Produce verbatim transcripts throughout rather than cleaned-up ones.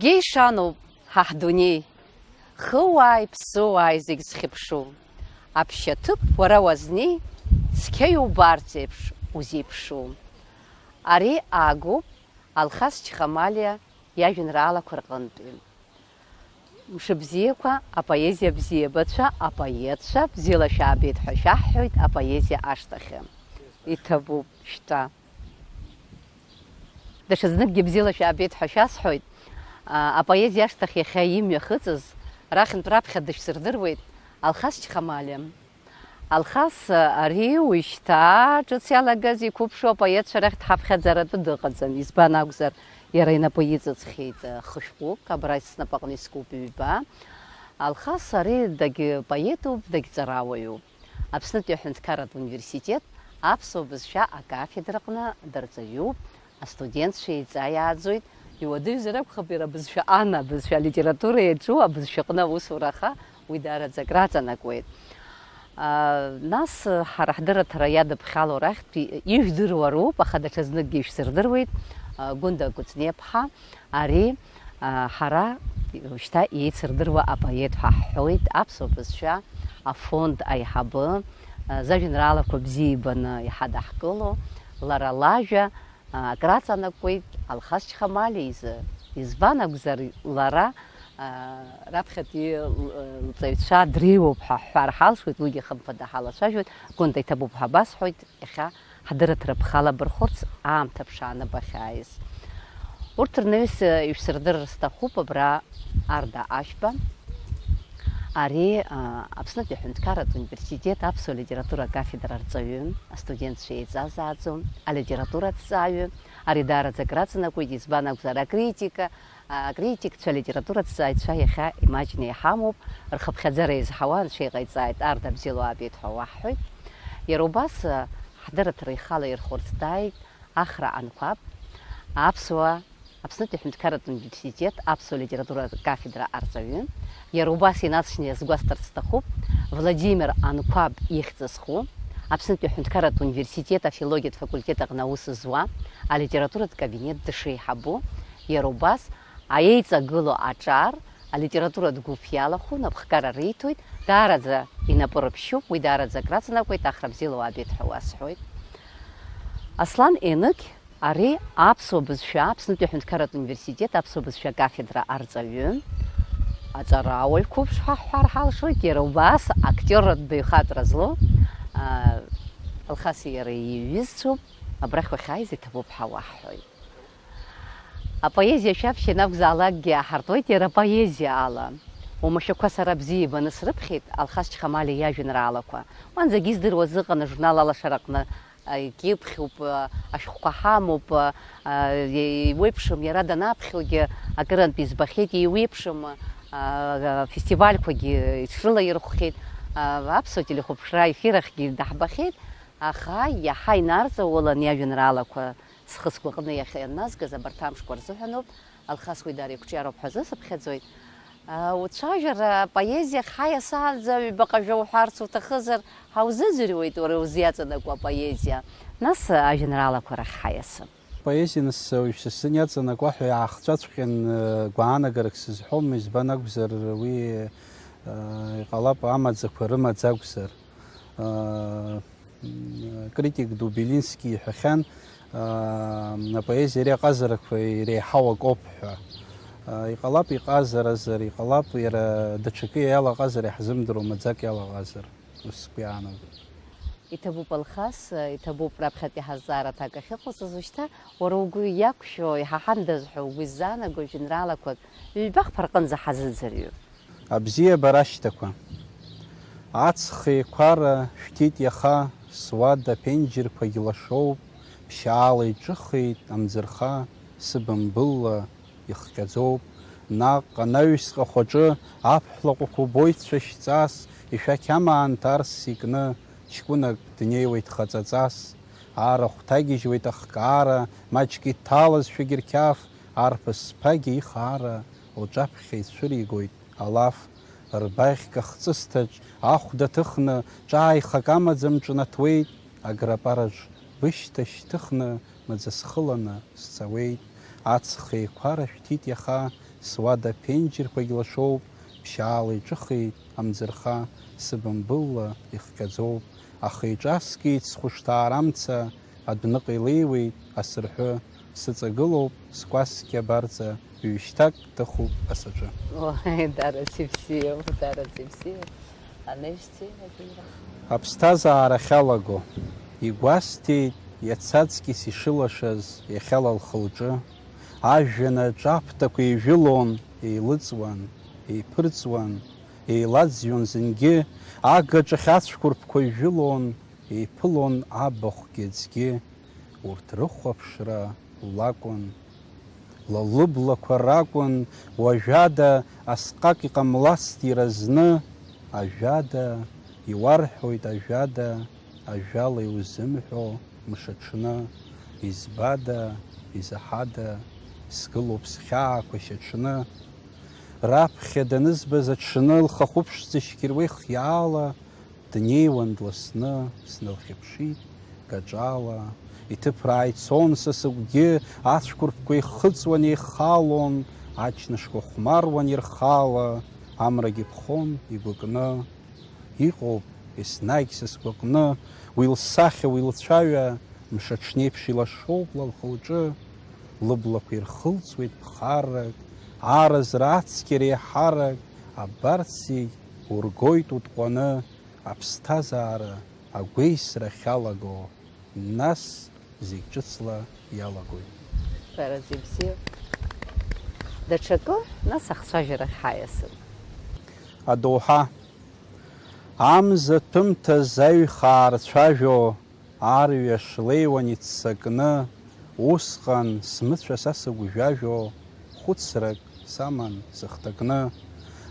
Геишаноуп ҳа ҳдунеи, хыуааи ԥсыуааи зегь зхьыԥшу. Аԥшьаҭыԥ уара уазнеи, цқьа иубарц еиԥш узеиԥшу. Ари аагоуп Алхас Чхамалиа иажәеинраалақәа рҟынтәи. Мшыбзиақәа, апоезиа бзиабацәа, апоетцәа, бзиала шәаабеит ҳәа шәаҳҳәоит апоезиа ашҭахьы. Иҭабуп, шәтәа. Даҽазныкгьы бзиала шәаабеит ҳәа шәасҳәоит. А, апоезиа ашҭахь иахьа имҩахыҵыз, рахьынтә раԥхьа дышәсырдыруеит Алхас Чхамалиа. Алхас, ари уажәшьҭа ҿыц иалагаз иқәыԥшу апоетцәа рахь дҳаԥхьаӡаратәы дыҟаӡам. Избан акәзар, иара инапы иҵыҵхьеит хышәҟәык, абра снапаҟны искуп ҩба. Алхас ари дагьпоетуп, дагьҵарауаҩуп. Аԥснытәи аҳәынҭқарратә университет аԥсуа бызшәа акафедраҟны дырҵаҩуп, астудентцәа еиҵаа иааӡоит, иуадаҩзар акәхап иара абызшәа ан, абызшәа алитература иаҿу абызшәаҟны аусура аха, уи даараӡа акраҵанакуеит. А, нас, ҳара ҳдырраҭара иадыԥхьало рахьтә ижәдыруа роуп, аха даҽазныкгьы ишәсырдыруеит, а, Гәында Кәыҵниаԥҳа. Ари, а, ҳара шьҭа еицырдыруа апоет ҳәа ҳҳәоит, аԥсуа бызшәа афонд аиҳабы, а, зажәеинраалақәа бзиа ибаны иҳадаҳкыло, лара лажәа, а, акраҵанакуеит Алхас Чхамалиа изы. Избан акәзар, лара, а, раԥхьатәи л-, лҵаҩцәа дреиуоуп ҳәа ҳҳәар ҳалшоит, уигьы хымԥада ҳалацәажәоит, Гәында иҭабуп ҳәа басҳәоит. Иахьа ҳдырраҭара бхала бырхәырц аамҭа ԥшааны бахьааиз. Урҭ рнаҩс, э, ишәсырдырыр сҭахуп абра Арда Ашәба. Ари, а, Аԥснытәи аҳәынҭқарратә университет аԥсуа литература акафедра арҵаҩы, астудентцәа еиҵазааӡо, алитература аҭҵааҩы. Ари даараӡа акраҵанакуеит, избан акәзар, акритика, Акритикцәа, алитератураҭҵааҩцәа иахьа имаҷны иҳамоуп, рхыԥхьаӡара еизҳауа анцәа иҟаиҵааит, Арда бзиала уаабеит ҳәа уаҳҳәоит. Иара убас, ҳдырраҭара ихала ирхәырц дааит Ахра Анқәаб, аԥсуа, Аԥснытәи аҳәынҭқарратә университет аԥсуа литература кафедра арҵаҩы. Иара убас инаҵшьны иазгәасҭарц сҭахуп, Владимир Анқәаб ихьӡ зху, Аԥснытәи аҳәынҭқарратә университет афилологиатә факультет аҟны аус зуа, алитературатә кабинет дышеиҳабу, иара убас аиеиҵагыло аҿар алитературатә гәыԥ иалахәу напхгара риҭоит, даараӡа инапы рыԥшьуп, уи даараӡа акраҵанакуеит, Ахра бзиала уаабеит ҳәа уасҳәоит. Аслан Енықь, ари аԥсуа бызшәа, Аԥснытәи аҳәынҭқарратә университет аԥсуа бызшәа акафедра арҵаҩы, аҵарауаҩ қәыԥш ҳәа ҳҳәар ҳалшоит, иара убас актиортә баҩхатәра злоу, а, Алхаси иареи иҩызцәоуп, абрахь уахьааиз иҭабуп ҳәа уаҳҳәоит. Апоезиа шәаԥшьа ианакәзаалакгьы иаҳартуеит иара апоезиа ала. Уамашәақәа сара бзиа ибаны срыԥхьеит Алхас Чхамалиа иажәеинраалақәа. Уанӡагьы издыруаз ыҟан ажурнал Алашара аҟны, а, икьыԥхьуп, а, ашәҟәқәа ҳамоуп, а, а, иеиуеиԥшым иара данаԥхьогьы акырынтә избахьеит, иеиуеиԥшым, а, а, фестивальқәагьы иҽрылаирхәхьеит. А, аԥсуа телехәаԥшра ефир ахьгьы даҳбахьеит, аха иаҳа инарҵаулан иажәеинраалақәа. Схы сгәаҟны иахьа ианназгаз абарҭ амшқәа рзыҳәаноуп, Алхас уи даара иқәҿиароуп ҳәа азысыԥхьаӡоит. Уцәажәара апоезиахь ҳаиасаанӡа ҩбаҟа жәа уҳәарц уҭахызар, ҳаузыӡырҩуеит уара узиаҵанакуа апоезиа. Нас ажәеинраалақәа рахь ҳаиасып. Апоезиа нас уажә са сзын иаҵанакуа ҳәа иаахҵәаҵәҟьан, гәаанагарак сызҳәом, избан акәзар, уи, иҟалап амаӡақәа рымаӡа акәзар. Критик ду Белински иҳәахьан, аа, апоезиа ари аҟазарақәа иреиҳау акоуп ҳәа. Аа, иҟалап иҟазаразар, иҟалап иара даҽакы иалаҟазар, иаҳзымдыруа маӡак иалаҟазар, ус сгәы иаанагоит. Иҭабуп, Алхас, иҭабуп раԥхьатәи ҳазҵаара аҭак ахьыҟоуҵаз, ушьҭа уара угәы иақәшәо, иҳаҳандаз ҳәа угәы иззаанаго жәеинраалақәак ҩба-хԥа рҟынӡа ҳазыӡырҩып. Абзиабара ашьҭақәа. Аҵх еиқәара шәҭит иаха, суада аԥенџьырқәагь лашоуп, ԥшьаала иҿыхеит амӡырха, сыбымбылла ихҟьаӡоуп. Наҟ анаҩсҟа хәаҿы аԥҳә лаҟәқәа убоит цәашьҵас, ишәақь амаан ҭарс икны, ҷкәынак днеиуеит хаҵаҵас. Арахә ҭагьежьуеит ахкаара, маҷк иҭалазшәагь рқьаф, арԥыс ԥагьа ихаара лҿаԥхьа ицәыригоит алаф. Рбаӷьк ахҵысҭаҿ ахәда ҭыхны, ҿааихак амаӡам ҿнаҭуеит, аграпараҿ бышьҭа шьҭыхны, маӡа схыланы сцауеит. Аҵх еиқәара шәҭит иаха, Суада ԥенџьырқәагь лашоуп, ԥшьаала иҿыхеит амӡырха, сыбымбылла ихҟьаӡоуп, аха иҿаскит схәышҭаара амца, адәныҟа илеиуеит асырҳәы, сыҵагылоуп скәасқьа абарҵа, ҩышьҭак дыхуп асаҿы. Ой, дараӡа ибзиоуп, дараӡа ибзиоуп. Анаҩстәи ажәеинраала. Аԥсҭазаара ахьалаго, игәасҭеит иац аҵкьыс ишылашаз иахьала лхы-лҿы, ажәҩан аҿы аԥҭақәа еижәылон, еилыҵуан, еиԥырҵуан, еилаӡҩон зынгьы, агаҿахь ацәқәырԥқәа жәылон, еиԥылон абахәгьы аӡгьы, урҭ рыхәаԥшра лакәын. Ла лыблақәа ракәын уажәада, асҟак иҟамлацт иразны, ажәада, иуарҳәоит ажәада, ажәала иузымҳәо мшаҽны, избада, изаҳада, сгылоуп схьаақәа шьаҽны. Раԥхьа данызбаз аҽны лхахәы ԥшӡа шьқьыруа ихиаала, днеиуан дласны, сналхьыԥшит гаҿала, иҭыԥраа ицон са сыгәгьы, ацәқәырԥқәа ихыҵуан, еихалон, аҷнышқәа хәмаруан ирхала, амрагьы ԥхон игәыкны. Иҟоуп еснагь са сгәаҟны уи лсахьа, уи лцәаҩа, мшаҽнеиԥш илашоуп ла лхы-лҿы, лыблақәа ирхылҵуеит ԥхаррак, аразра ацқьара еиҳарак, абарҭ зегь ургоит утҟәаны, аԥсҭазаара агәеисра ахьалаго, нас зегь ҿыцла иалагоит. Ҳәарада ибзиоуп. Даҽакы, нас ахцәажәарахь ҳаиасын. Адоуҳа. Амза ҭәымҭаз аҩхаа рцәажәо, арҩаш леиуан иццакны, усҟан смыцәа са сыгәжәажәо, хәыцрак саман сыхҭакны.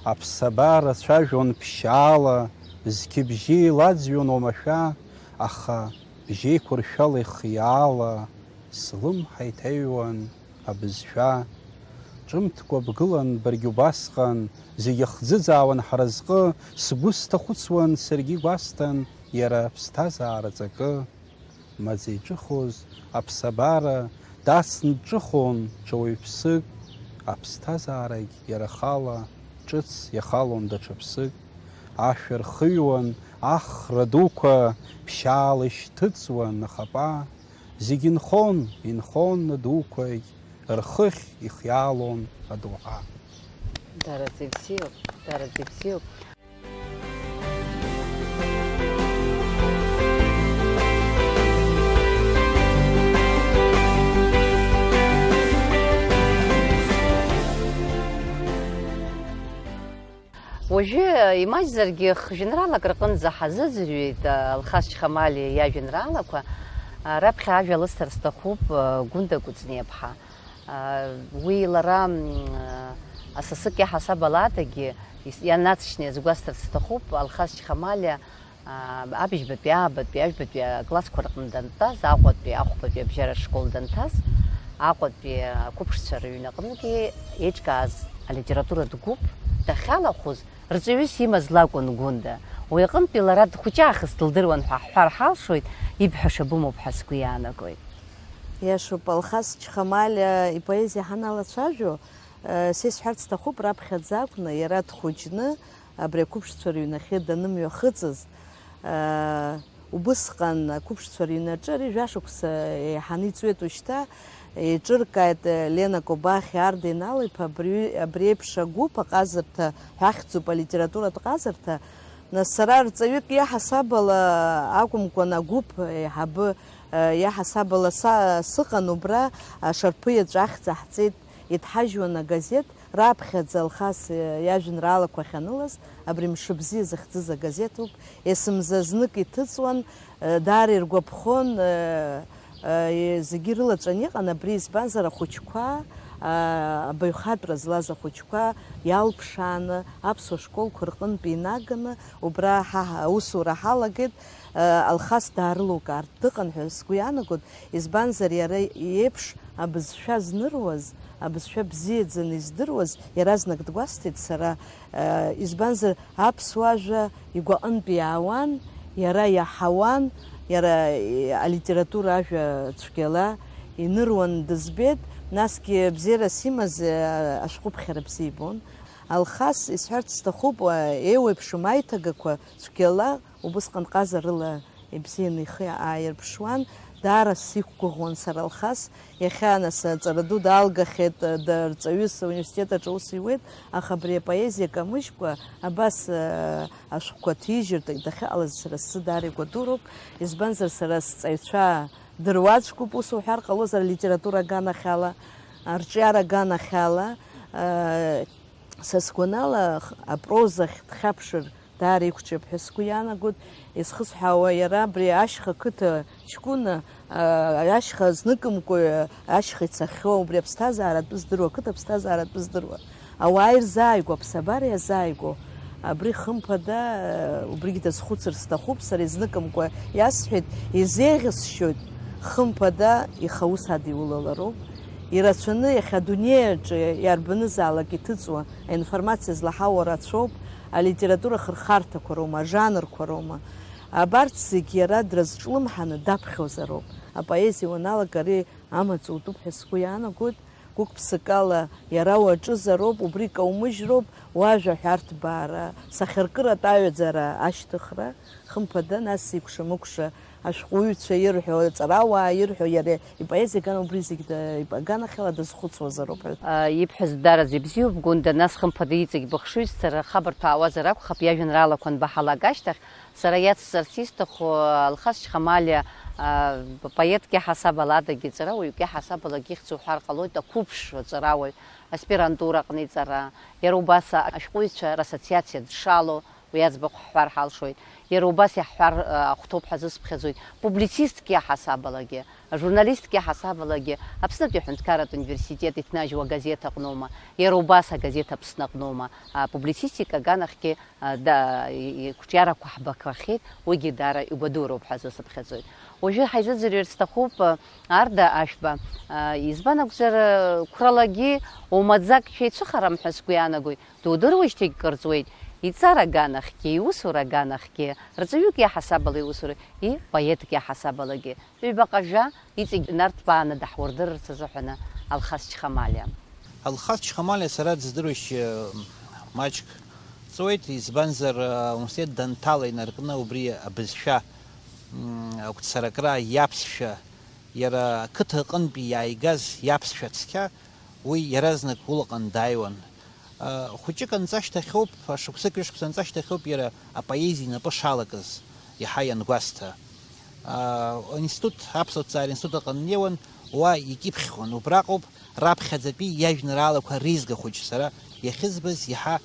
Аԥсабара цәажәон ԥшьаала, зқьыбжьы еилаӡҩон уамашәа, аха бжьеиқәыршәала ихиаала слымҳа иҭаҩуан абызшәа. Ҿымҭкәа бгылан баргьы убасҟан, зегь ахӡыӡаауан ҳразҟы, сгәы сҭахәыцуан, саргьы игәасҭан иара аԥсҭазаара ҵакы. Маӡа иҿыхоз аԥсабара дацны дҿыхон ҽа уаҩԥсык, аԥсҭазаарагь иара ахала ҿыц иахалон даҽа ԥсык. Ашәа рхыҩуан ахра дуқәа, ԥшьаала ишьҭыҵуан ахапа, зегь инхон, инхон адуқәагь, рхыхь ихиаалон адоуҳа. Дараӡа ибзиоуп, дараӡа ибзиоуп. Уажәы, имаҷзаргьы, хжәеинраалак рҟынӡа ҳазыӡырҩит, а, Алхас Чхамалиа иажәеинраалақәа. А, раԥхьа ажәа лысҭар сҭахуп, а, Гәында Кәыҵниаԥҳа. А, уи лара, м, а, асасык иаҳасаб аладагьы ис-, ианаҵшьны иазгәасҭарц сҭахуп, Алхас Чхамалиа, аа, абыжьбатәи, аабатәи, аҩбатәи аклассқәа рҟны дантәаз, Аҟәатәи ахәбатәи абжьара ашкол данҭаз, Аҟәатәи ақәыԥшцәа рыҩны аҟныгьы еиҿкааз алитературатә гәыԥ дахьалахәыз рҵаҩыс имаз лакәын Гәында. Уи аҟынтәи лара дхәыҷаахыс дылдыруан ҳәа ҳҳәар ҳалшоит, ибҳәаша бымоуп ҳәа сгәы иаанагоит. Иашоуп, Алхас Чхамалиа ипоезиа ҳаналацәажәо, э, са исҳәарц сҭахуп, раԥхьаӡа акәны, иара дхәыҷны, абри ақәыԥшцәа рыҩнахьы данымҩахыҵыз, аа, убысҟан ақәыԥшцәа рыҩнаҿы ари жәашықәса еиҳаны иҵуеит уажәшьҭа, еиҿыркааит, э, Лена Кобахьиа, Арда Инал-иԥа, абри, абри еиԥш агәыԥ аҟазарҭа ҳәа ахьӡуп алитературатә ҟазарҭа. Нас сара рҵаҩык иаҳасабала акәымкәан, агәыԥ еиҳабы, э, иаҳасабала са сыҟан убра, ашарԥы иаҵәа ахьӡ аҳҵеит. Идҳажьуан агазеҭ, раԥхьаӡа Алхас иажәеинраалақәа ахьанылаз, абри Мшыбзиа захьӡыз агазеҭ ауп, есымза знык иҭыҵуан, даара иргәаԥхон, зегьы ирылаҵәан иҟан абри, избанзар, ахәыҷқәа, абаҩхатәра злаз ахәыҷқәа иалԥшааны, аԥсуа школқәа рҟынтә инаганы, убра ҳа аусура ҳалагеит, Алхас даарылукаартә дыҟан ҳәа сгәы иаанагон, избанзар, иара иеиԥш абызшәа зныруаз, абызшәа бзиаӡаны издыруаз иаразнак дгәасҭеит сара, э, избанзар, аԥсуа жәа игәаҟынтә иаауан, иара иаҳауан, иара, э, алитература ажәа цәгьала иныруан дызбеит, Насгьы абзиарас имаз, э, ашәҟәыԥхьара бзиа ибон. Алхас, исҳәарц сҭахуп, э, еиуеиԥшым аиҭагақәа цәгьала убысҟан ҟазарыла ибзианы ихы ааирԥшуан. Даара сиқәгәыӷуан сара Алхас. Иахьа, нас, аҵара ду даалгахьеит, э, д-, рҵаҩыс ауниверситет аҿы аус иуеит, аха абри апоезиа камыжькәа, абас, э, ашәҟәқәа ҭижьыртә дахьыҟалаз сара сзы даара игәадуроуп, избанзар, сара сҵаҩцәа дыруаӡәкуп, ус уҳәар ҟалозар, алитература аганахьала, арҿиара аганахьала, э, са сгәанала, х-, апрозахь дхьаԥшыр, даара иқәҿиап ҳәа сгәы иаанагоит. Изхысҳәаауа иара абри ашьха қыҭа ҷкәына, а, ашьха зныкымкәа, ашьха ицахьоу, убри аԥсҭазаара атәы здыруа, ақыҭа аԥсҭазаара атәы здыруа. Ауаа ирзааигәоу, аԥсабара иазааигәоу, абри хымԥада, а, убригь дазхәыцыр сҭахуп, сара изныкымкәа иасҳәеит, изеиӷьасшьоит, хымԥада ихы аус адиулалароуп. Ирацәаны иахьа адунеи аҿы иарбанызаалак иҭыҵуа аинформациа злаҳауа рацәоуп, алитература хырхарҭақәа роума, ажанрқәа роума. Абарҭ зегь иара дразҿлымҳаны даԥхьозароуп. Апоезиа уаналага ари амаҵ утәуп ҳәа сгәы иаанагоит. Гәык-ԥсыкала иара уаҿызароуп, убри каумыжьроуп, уажәа аҳәарҭбаара, сахьаркыратә аҩаӡара ашьҭыхра, хымԥада, нас икәша-мыкәша ашәҟәыҩҩцәа ирҳәо, аҵарауаа ирҳәо, иара ипоезиа аган убри зегь да-, аганахьала дазхәыцуазароуп ҳәа. А, ибҳәаз даараӡа ибзиоуп, Гәында, нас хымԥада иҵегь быхшыҩзцара ахабарҭәаауазар акәхап, иажәеинраалақәа анбаҳалак ашьҭахь, сара иацҵарц исҭаху, Алхас Чхамалиа, а, поетк иаҳасаб ала адагьы, ҵарауаҩык иаҳасаб алагьы ихьӡ уҳәар ҟалоит, ақәыԥш аҵарауаҩ, аспирантура аҟны иҵара, иара убас ашәҟәыҩҩцәа рассоциациа дшалоу, уи аӡбахә ҳҳәар ҳалшоит. Иара убас иаҳҳәар, а, ахәҭоуп ҳәа азысԥхьаӡоит. Публицистк иаҳасаб алагьы, ажурналистк иаҳасаб алагьы, Аԥснытәи аҳәынҭқарратә университет иҭнажьуа агазеҭ аҟноума, иара убас агазеҭ Аԥсны аҟноума, а, публицистика аганахьгьы, а, да, и-, и-, иқәҿиарақәа ҳбақәахьеит, уигьы даара игәадуроуп ҳәа азысыԥхьаӡоит. Уажәы ҳаизыӡырҩыр сҭахуп, а, Арда Ашәба, а, избан акәзар, а, қәралагьы умаӡак шәеицәыхарам ҳәа сгәы иаанагоит. Дудыруеижьҭеигь кыр ҵуеит, иҵара аганахьгьы, иусура аганахьгьы, рҵаҩык иаҳасаб ала иусура, ипоетк иаҳасаб алагьы. Ҩбаҟа жәа иҵегь нарҭбааны даҳурдырырц азыҳәаны Алхас Чхамалиа. Алхас Чхамалиа сара дыздыруеижь, э, маҷк ҵуеит, избанзар, э, ауниверситет данҭала инаркны убри абызшәа, м, агәцаракра иаԥсшәа, иара ақыҭа аҟынтәи иааигаз иаԥсшәа цқьа уи иаразнак улаҟан дааиуан. Хәыҷык анҵашьҭахьоуп, шықәсык-ҩышықәса анҵашьҭахьоуп иара апоезиа инапы шалакыз иаҳа иангәасҭа. Аинститут, аԥсуа ҭҵаара институт аҟны днеиуан, уа икьыԥхьхон, убраҟоуп раԥхьаӡатәи иажәеинраалақәа реизга хәыҷ сара иахьызбаз, иаҳа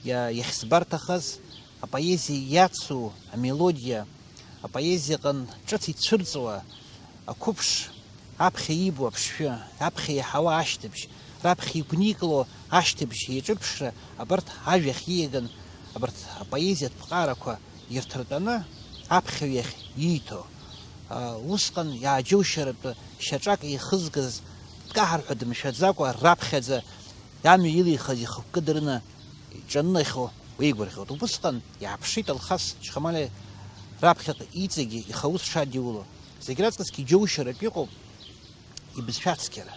иа-, иахьсбарҭахаз, апоезиа иацу амелодиа, апоезиаҟын ҿыц ицәырҵуа ақәыԥш, аԥхьа ибо аԥшшәы, аԥхьа иаҳауа ашьҭыбжь, раԥхьа игәникыло ашьҭыбжь еиҿырԥшра, абарҭ ажәахь ииаган, абарҭ апоезиатә ԥҟарақәа ирҭартәаны аԥхьаҩ иахь ииҭо, а, усҟан иааџьоушьаратәы шьаҿак еихызгаз дкаҳар ҳәа дымшәаӡакәа, раԥхьаӡа амҩа илихыз ихықәкы дырны иҿанынахьоу уеигәырӷьоит. Убысҟан иааԥшит Алхас Чхамалиа раԥхьаҟа иҵегьы ихы аус шадиуло. Зегь раҵкысгьы иџьоушьаратә иҟоуп ибызшәа ацқьара.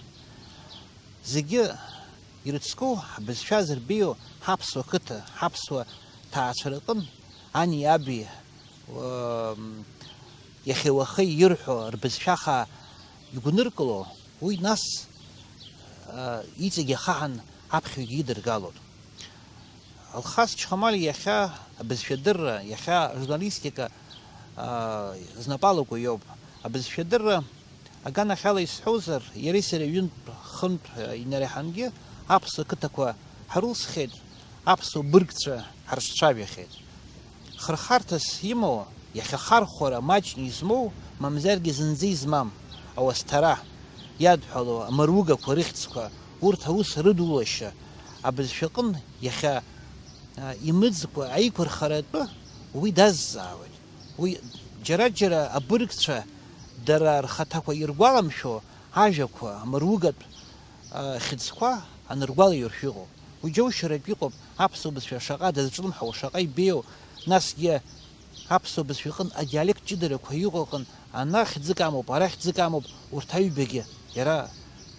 Зегьы ирыцку ҳбызшәа зырбеиоу ҳаԥсуа қыҭа, ҳаԥсуа ҭаацәа рҟын ани аби, ыы, иахьеи уахеи ирҳәо рбызшәа хаа игәныркыло, уи нас, ыы, иҵегь иахаҳан аԥхьаҩгьы идыргалоит. Алхас Чхамалиа иахьа абызшәадырра, иахьа ажурналистика, аа, знапы алаку иоуп. Абызшәадырра аганахьала исҳәозар, иареи сареи ҩынтә-хынтә, аа, инареиҳангьы аԥсуа қыҭақәа ҳарылсхьеит, аԥсуа быргцәа ҳарҿцәажәахьеит. Хырхарҭас имоу, иахьа хархәара маҷны измоу, мамзаргьы зынӡа измам, ауасҭара иадҳәалоу амаругақәа рыхьӡқәа, урҭ аус рыдулашьа, абызшәаҟын иахьа, а, имыӡкәа аиқәырхара атәы уи дазҵаауеит. Уи џьара-џьара абыргцәа дара рхаҭақәа иргәаламшәо ажәақәа, амаругатә, а, хьыӡқәа аныргәалаиршә иҟоуп. Уи џьоушьаратә иҟоуп, аԥсуа бызшәа шаҟа дазҿлымҳау, шаҟа ибеиоу, насгьы аԥсуа бызшәа иҟын адиалект ҷыдарақәа иҟоу ыҟан, ана хьӡык амоуп, ара хьӡык амоуп, урҭ аҩбагьы иара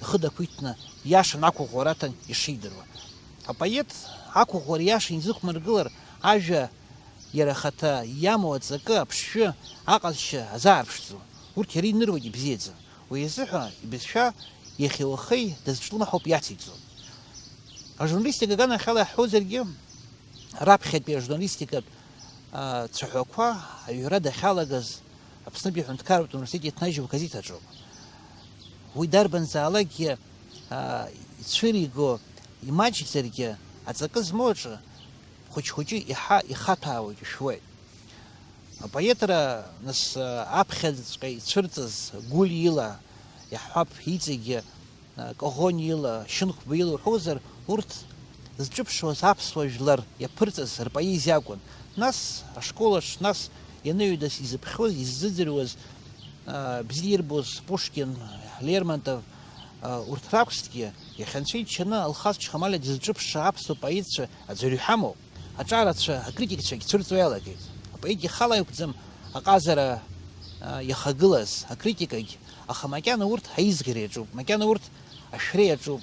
ихы дақәиҭны, иашан ақәыӷәӷәара аҭан ишидыруа. Апоет ақәыӷәӷәара иаша изықәмыргылар, ажәа иара ахаҭа иамоу аҵакы, аԥшшәы, аҟазшьа азаарԥшӡом. Урҭ иара иныруеит ибзиаӡа. Уи азыҳәа ибызшәа иахьеи уахеи дазҿлымҳауп иациҵо. Ажурналистика аганахьала иаҳҳәозаргьы, раԥхьатәи ажурналистикатә, а, цәаҳәақәа аҩра дахьалагаз Аԥснытәи аҳәынҭқарратә университет иҭнажьу агазеҭ аҿоуп. Уи дарбанзаалакгьы, а, ицәыриго имаҷзаргьы, аҵакы змоу аҿы хәыҷ-хәыҷы иҳа-, ихаҭәаауеит, ишәуеит. Апоетра, нас, аԥхьаҵәҟьа ицәырҵыз Гәлиа ила, иаҳҳәап, иҵегьы, Коӷониа ила, Шьынқәба ила уҳәозар, урҭ зҿыԥшуаз аԥсуа жәлар иаԥырҵаз рпоезиа акәын. Нас ашколаҿ, нас ианыҩназ изыԥхьоз, иззыӡырҩуаз, бзиа ирбоз Пушкин, Лермонтов, урҭ ракәзҭгьы, иахьа Анцәа иџьшьаны Алхас Чхамалиа дызҿыԥшша аԥсуа поетцәа аӡәырҩ ҳамоуп. Аҿарацәа, акритикцәагь цәырҵуа иалагеит. Апоет ихала иакәӡам аҟазара, а, иахагылаз, акритикагь, аха макьана урҭ аизгара иаҿуп, макьана урҭ ашәра иаҿуп.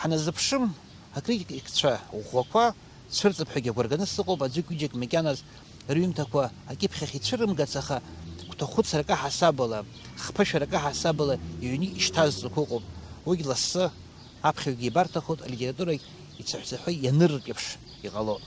Ҳаназыԥшым, акритикцәа ӷәӷәақәа цәырҵып ҳәагьы агәра ганы сыҟоуп, аӡәык-ҩыџьак макьаназ рҩымҭақәа акьыԥхьахь ицәырымгац, аха гәҭахәыцрак аҳасабала, хԥышәарак аҳасабала иҩны ишьҭазҵо ықәыҟоуп. Уигь лассы аԥхьаҩгьы ибарҭахоит, алитературагь ицаҳәцаҳәа ианырыртә еиԥш иҟало.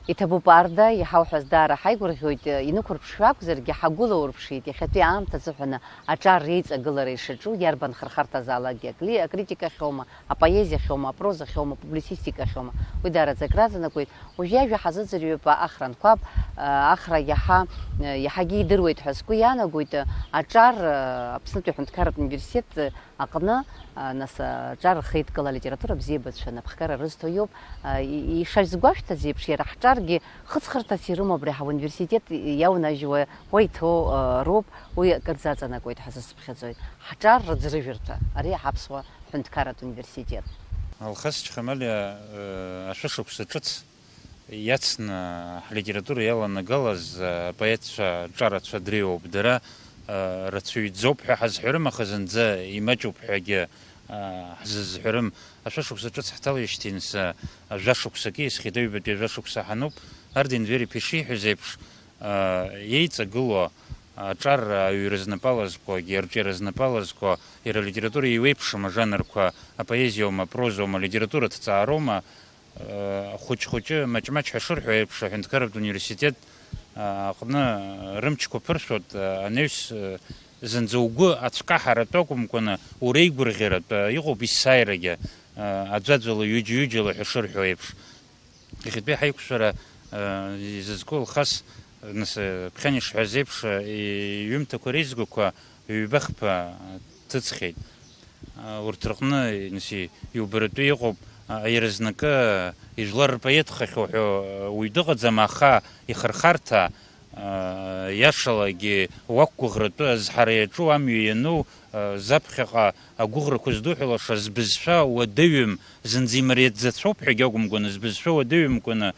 Иҭабуп, Арда, иҳауҳәаз даара ҳаигәырӷьоит, инықәырԥшшәа акәзаргьы, ҳагәылаурԥшит иахьатәи аамҭа азыҳәаны аҿар реиҵагылара ишаҿу, иарбан хырхарҭазаалакгьы, акли-, акритикахьоума, апоезиахьоума, апрозахьоума, апублицистикахьоума, уи даараӡа акразынакуеит. Уажә иажәа ҳазыӡырҩып Ахра Анқәаб, Ахра иаҳа, иаҳагьы идыруеит ҳәа сгәы иаанагоит, аҿар, Аԥснытәи аҳәынҭқарратә университет, аҟны, а, нас, а, аҿар рхеидкыла алитература абзиабацәа анапхгара рызҭо иоуп. А, и-, ишазгәашәҭаз еиԥш, иара ҳҿаргьы хыҵхырҭас ирымоуп абри ҳауниверситет иаунажьуа уа иҭоу, а, роуп, уи акыр заҵанакуеит ҳәа сазыԥхьаӡоит. Ҳҿар рыӡрыжәырҭа, ари ҳаԥсуа ҳәынҭқарратә университет. Алхас Чхамалиа, э, ашәышықәса ҿыц иацны ҳлитература иаланагалаз апоетцәа ҿарацәа дреиуоуп. Дара, а, рацәаҩӡоуп ҳәа ҳазҳәарым, аха зынӡа имаҷуп ҳәагьы, а, ҳзызҳәарым. Ашәышықәса ҿыц ҳҭалеижьҭеи нас, а, жәашықәсак ииасхьеит, аҩбатәи ажәашықәса ҳануп. Арден Вери-иԥа ишиҳәаз еиԥш, а, еиҵагылоу аҿар аҩра знапы алазкуагьы, арҿиара знапы алазкуа, иара алитература еиуеиԥшым ажанрқәа, апоезиоума, апрозоума, алитература ҭҵаароума, хәыҷ-хәыҷы, маҷ-маҷ ҳәа шырҳәо еиԥш, аҳәынҭқарратә университет аҟны рымчқәа ԥыршәоит, анаҩс зынӡа угәы ацәкаҳаратәы акәымкәаны, уреигәырӷьаратәы иҟоуп есааирагьы, аӡәаӡәала, ҩыџьа-ҩыџьала ҳәа шырҳәо еиԥш. Иахьатәи ҳаиқәшәара изызку Алхас, нас, ԥхьан ишҳәаз еиԥш, иҩымҭақәа реизгақәа ҩба-хԥа ҭыҵхьеит. Урҭ рҟны, нас, иубаратәы иҟоуп, иаразнакы ижәлар рпоетхахьоу ҳәа уаҩ дыҟаӡам, аха ихырхарҭа, иашалагьы уақәгәыӷратәы азҳара иаҿу, амҩа иану, заԥхьаҟа агәыӷрақәа здуҳәалаша збызшәа уадаҩым, зынӡа имариаӡацәоуп ҳәагьы акәымкәаны, збызшәа уадаҩымкәаны,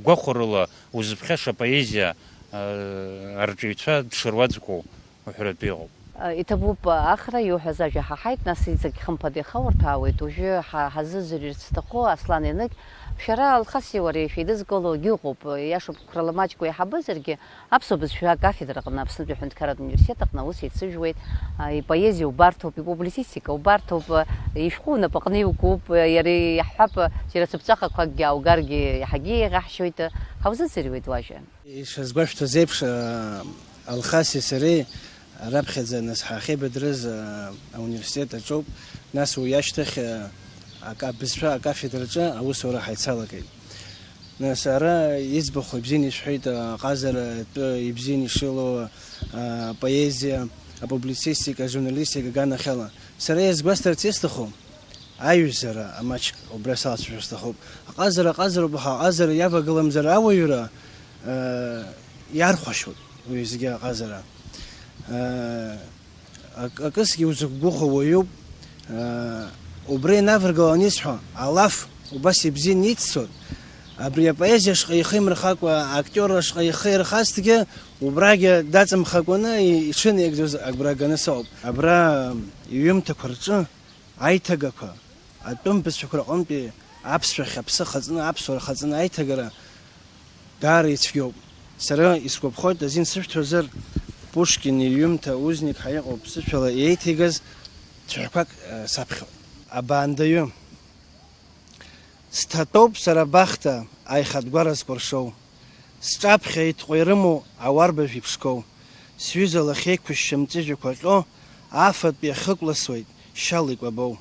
гәахәарыла узыԥхьаша поезиа арҿиаҩцәа дшыруаӡәкоу уҳәаратәы иҟоуп. Иҭабуп, Ахра, иуҳәаз ажәа ҳаҳаит, нас иҵегь хымԥада ихаурҭәаауеит. Уажәы ҳа-, ҳазыӡырҩырц зҭаху Аслан Еныгь, шәара Алхаси уареи шәеидызкылогьы ыҟоуп, иашоуп, қәрала маҷк уеиҳабызаргьы, аԥсуа бызшәа акафедраҟны Аԥснытәи аҳәынҭқарратә университет аҟны аус еицыжәуеит, а, ипоезиа убарҭоуп, ипублицистика убарҭоуп, а, ишәҟәы унапаҟны иукуп, а, иара иаҳҳәап, а, џьара цыԥҵәахақәакгьы ааугаргьы иаҳагьы еиӷьаҳшьоит, а, ҳаузыӡырҩуеит уажәы. Ишазгәашәҭаз еиԥш, а, Алхаси сареи раԥхьаӡа нас ҳахьеибадырыз, а, ауниверситет аҿоуп, нас уи ашьҭахь, а, ака-, абызшәа акафедраҿы аусура ҳаицалагеит. Нас ара иӡбахә ибзианы ишәҳәеит, аҟазара атәы ибзианы ишылоу, апоезиа, апублицистика, ажурналистика аганахьала. Сара иазгәасҭарц исҭаху, аиҩызара амаҷк убра салацәажәар сҭахуп. Аҟазара аҟазароуп, аха аҟазара иавагаламзар ауаҩра, а, иархәашьоуп уеизгьы аҟазара. А, Ак-, акысгьы узықәгәыӷуа уаҩуп. Аа, убра инаваргалан исҳәо, алаф убас ибзианы иццот. Абри апоезиа ашҟа ихы имырхакәа, актиор ашҟа ихы ирхазҭгьы, убрагьы даҵамхакәаны и-, иҽынеигӡоз агәра ганы сыҟоуп. Абра иҩымҭақәа рҿы Аиҭагақәа, атәым бызшәақәа рҟынтәи аԥсшәахь аԥсы ахаҵаны, аԥсуара ахаҵаны аиҭагара даара ицәгьоуп. Сара исгәаԥхоит, азин сышәҭозар, Пушкин иҩымҭа Узник ҳәа иҟоуп, ԥсышәала иеиҭеигаз цәаҳәақәак, э, саԥхьоит. Абаандаҩы. Сҭатәоуп сара абахҭа, аихатә гәара зкәыршоу. Сҿаԥхьа итҟәа ирымоу ауарбажә иԥшқоу. Сҩыза лахьеиқәышьшьы мҵәыжәҩақәа ҟьо, афатә иахыкәласуеит шьала икәабоу.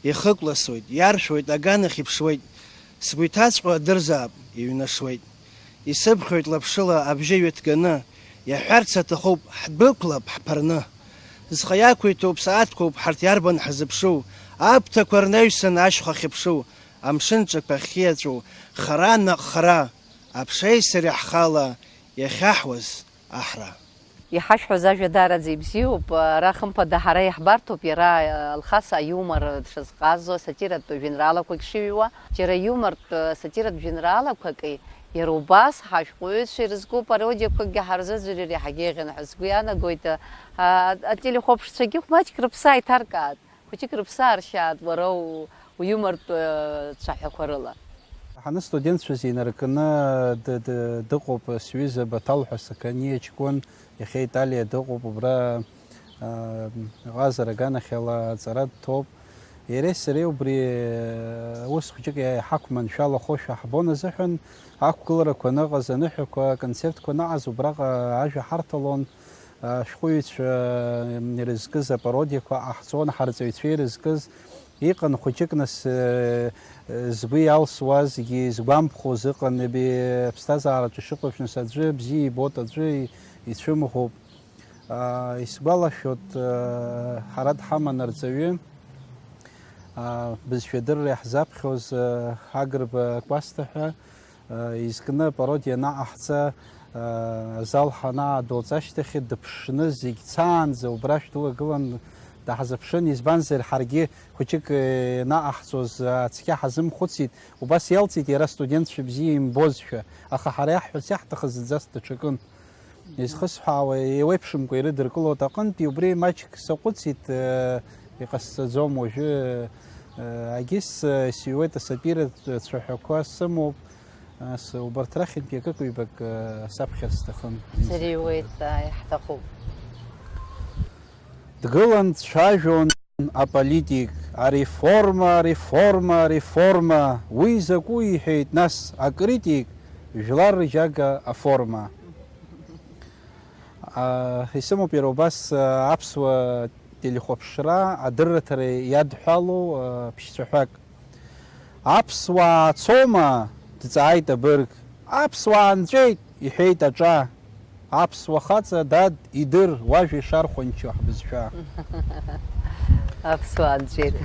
Ихыкәласуеит, иаршәуеит, аганахь иԥшуеит. Сгәы иҭаҵәҟьоу адырзаап, иҩнашуеит. Исыԥхьоит лаԥшыла абжьы ҩыҭганы, иаҳәарц аҭахуп, ҳдәықәлап ҳԥырны. Зхы иақәиҭу ԥсаатәқәоуп ҳарҭ иарбан ҳзыԥшу, аԥҭақәа рнаҩсан ашьха ахьыԥшу, амшын ҿықәа ахьиаҵәоу, хара наҟ хара, аԥшеи сареи ҳхала иахьаҳуаз аҳра. Иҳашәҳәоз ажәа даараӡа ибзиоуп. Ара, хымԥада, ҳара иаҳбарҭоуп иара, Алхас, аиумор дшазҟазо, асатиратә жәеинраалақәагь шиҩуа. Џьара иумортә сатиратә жәеинраалақәаки, иара убас ҳашәҟәыҩҩцәа ирызку пародиақәакгьы ҳарзыӡырҩыр иаҳагьы еиӷьын ҳәа сгәы иаанагоит. А, ателехәаԥшцәагьы маҷк рыԥсы ааиҭаркаат. Хәыҷык рыԥсы ааршьаат уара у-, уиумортә, э, цәаҳәақәа рыла. Ҳаны студентцәа зинаркны ды-, ды-, дыҟоуп сҩыза Баҭал ҳәа сақаниа ҷкәын, иахьа Италиа дыҟоуп, убра, э, ҟазара аганахьала аҵара дҭоуп. Иареи сареи убри, э, ус хәыҷык иа-, иҳақәманшәалахошәа ҳбон азыҳәан, ақәгыларақәа аныҟаз, аныҳәақәа, аконцертқәа аныҟаз убраҟа ажәа ҳарҭалон. Ашәҟәыҩҩцәа ирызкыз апародиақәа ҟаҳҵон, ҳарҵаҩцәа ирызкыз. Иҟан хәыҷык, нас, э, э, згәы иалсуазгьы, згәамԥхоз ыҟан, аби-, аԥсҭазаараҿы ишыҟоу еиԥш, нас, аӡәы бзиа ибоит, аӡәы и-, ицәымӷуп. А, исгәалашәоит, э, ҳара дҳаман арҵаҩы, а, бызшәадырра иаҳзаԥхьоз, э, Агрба Кәасҭа ҳәа, изкны апародиа анаҟаҳҵа, азал ҳанаадәылҵ ашьҭахь дыԥшны зегь цаанӡа убра шәдылагылан даҳзыԥшын, избанзар, ҳаргьы хәыҷык ианаҟаҳҵоз цқьа ҳазымхәыцит, убас иалҵит иара студентцәа бзиа имбозшәа, аха ҳара иаҳҳәарц иаҳҭахыз зынӡас даҽакын. Изхысҳәаауа еиуеиԥшымкәа ирыдыркылоит аҟынтәи, убри маҷк саҟәыҵит, э, иҟасҵаӡом уажәы, э, агьыс, э, сыҩуеит, асатиратә цәаҳәақәа сымоуп, ас, убарҭ рахьынтәи акык-ҩбак, э, саԥхьар сҭахын. Сыриуеит, ааи, ҳҭахуп. Дгылан дцәажәон аполитик, ареформа, ареформа, ареформа, уи закәу иҳәеит нас акритик, жәлар ржьага аформа. А, исымоуп иара убас, а, аԥсуа телехәаԥшра адырраҭара иадҳәалоу, а, ԥшьцәаҳәак. Аԥсуаа цома? Дҵааит абырг. Аԥсуаа нҵәеит, иҳәеит аҿа. Аԥсуа хаҵа, дад, идыр, уажәа ишархәанчо ҳбызшәа. Аԥсуаа нҵәеит.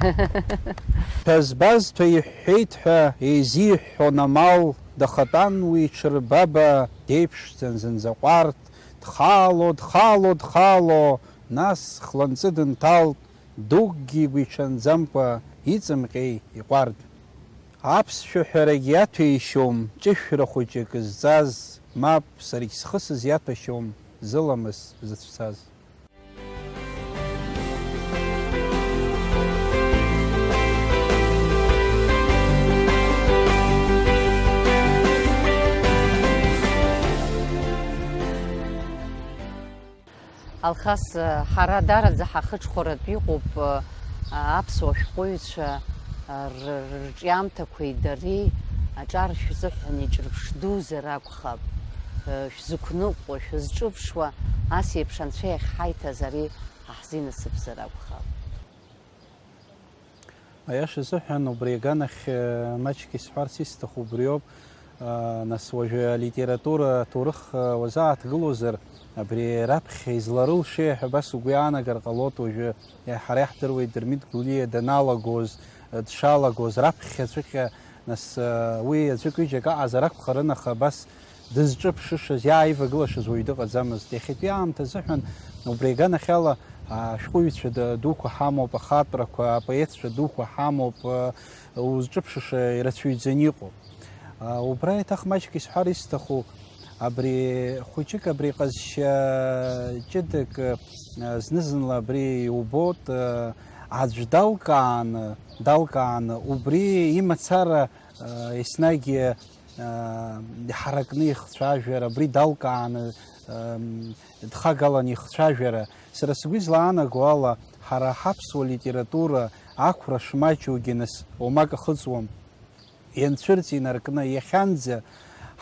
Ҭәа збаз ҭәа иҳәҳәеит ҳәа еизиҳәҳәон амал, дахатәан уи ҽырбаба, деиԥшӡан зынӡа ҟәарҭ, дхало, дхало, дхало, нас хланҵы дынҭалт, дукгьы игәиҽанӡамкәа, иҵымҟьеи иҟәардә. Аԥсшәа ҳәарагь иаҭәеишьом, ҷышәра хәыҷык зҵаз, мап, саргь схы сызиаҭәашьом, зыламыс зыцәцаз. Алхас, ҳара даараӡа ҳахыҽхәаратә иҟоуп, аԥсуа шәҟәыҩҩцәа р-, р-, рҿиамҭақәеи дареи аҿар шәзыҳәан иҿырԥшдузар акәхап, шәзықәныҟәо, шәызҿыԥшуа, ас еиԥш анцәа иахьҳаиҭаз ари ҳаҳзинасыԥзар акәхап. Аиаша азыҳәан, убри аганахь, э, маҷк исҳәарц исҭаху убриоуп, э, нас уажәы алитература аҭоурых, э, уазааҭгылозар, абри раԥхьа изларылшеи ҳәа абас угәы иаанагар ҟалоит уажәы. Э, ҳара иаҳдыруеит Дырмит Гәлиа даналагоз, э, дшалагоз, раԥхьаҵәҟьа, нас, э, уи аӡәык-ҩыџьак аҟазар акәхарын, аха абас дызҿыԥшышаз, иааивагылашаз уаҩ дыҟаӡамызт. Иахьатәи аамҭа азыҳәан убри аганахьала ашәҟәыҩҩцәа д-, дуқәа ҳамоуп, ахатәрақәа, апоетцәа дуқәа ҳамоуп, узҿыԥшыша ирацәаҩӡаны иҟоуп. Убра еиҭах маҷк исҳәар исҭаху, абри хәыҷык, абри ҟазшьа ҷыдак, зны-зынла абри иубоит, Аӡә далкааны, далкааны, убри имацара, а, еснагь, а, иҳаракны ихцәажәара, абри далкааны, ам, дхагалан ихцәажәара, сара сгәы излаанаго ала, ҳара ҳаԥсуа литература ақәра шмаҷугьы нас уамак ахыҵуам. Ианцәырҵ инаркны, иахьанӡа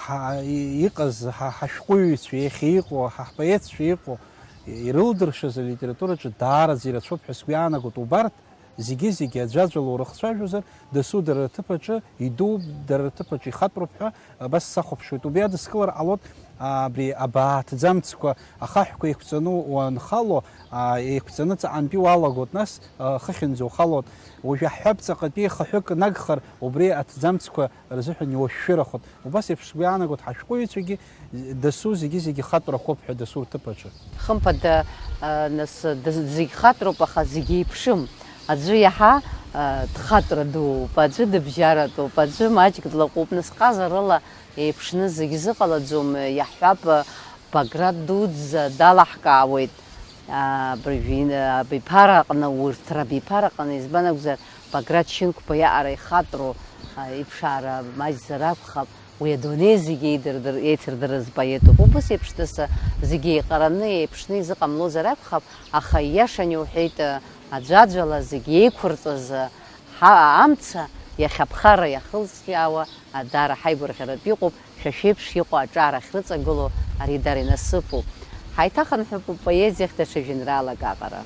ҳа-, и-, иҟаз ҳа-, ҳашәҟәыҩҩцәа, иахьа иҟоу, ҳа-, ҳпоетцәа иҟоу, ирылдыршаз алитератураҿы даараӡа ирацәоуп ҳәа сгәы иаанагоит. Убарҭ зегьы-зегьы аӡәаӡәала урыхцәажәозар, дасу дара рҭыԥ аҿы идууп, дара рҭыԥ аҿы ихатәроуп ҳәа абас сахәаԥшуеит. Убри адыскылара ҟалоит, абри абаа аҭӡамцқәа ахаҳәқәа еиқәҵаны уанхало, а, еиқәҵаны ҵаҟантәи уалагоит, нас, а, хыхьынӡа ухалоит. Уажә иаҳҳәап, ҵаҟатәи хаҳәык нагхар, убри аҭӡамцқәа рзыҳәан иуашәшәырахоит. Убас еиԥш сгәы иаанагоит, ҳашәҟәыҩҩцәагьы дасу зегьы-зегьы хатәрахоуп ҳәа дасу рҭыԥ аҿы. Хымԥада, а, нас, даз-, зегь хатәроуп, аха зегь еиԥшым. Аӡәы иаҳа, а, дхатәра дууп, аӡәы дыбжьаратәуп, аӡәы маҷк длаҟәуп, нас ҟазарыла еиԥшны зегь зыҟалаӡом, иаҳҳәап, Баграт дуӡӡа далаҳкаауеит, а, абыржәы, а, абиԥараҟны, урҭ рабиԥараҟны, избан акәзар, Баграт Шьынқәба иаҟара ихатәроу, а, иԥшаара маҷзар акәхап, уи адунеи зегьы еидырдыр-, еицырдырыз поетуп. Убас еиԥш даса зегьы еиҟараны, еиԥшны изыҟамлозар акәхап, аха ииашаны иуҳәеит, а, аӡәаӡәала зегьы еиқәырҵаз, а, ҳа-, амца иахьа аԥхара иахылҵшьаауа, а, даара ҳаигәырӷьаратә иҟоуп. Шәа шәеиԥш иҟоу аҿар ахьрыҵагылоу ари дара инасыԥуп. Ҳаиҭахынҳәып упоезиахь даҽа жәеинраалак аҟара.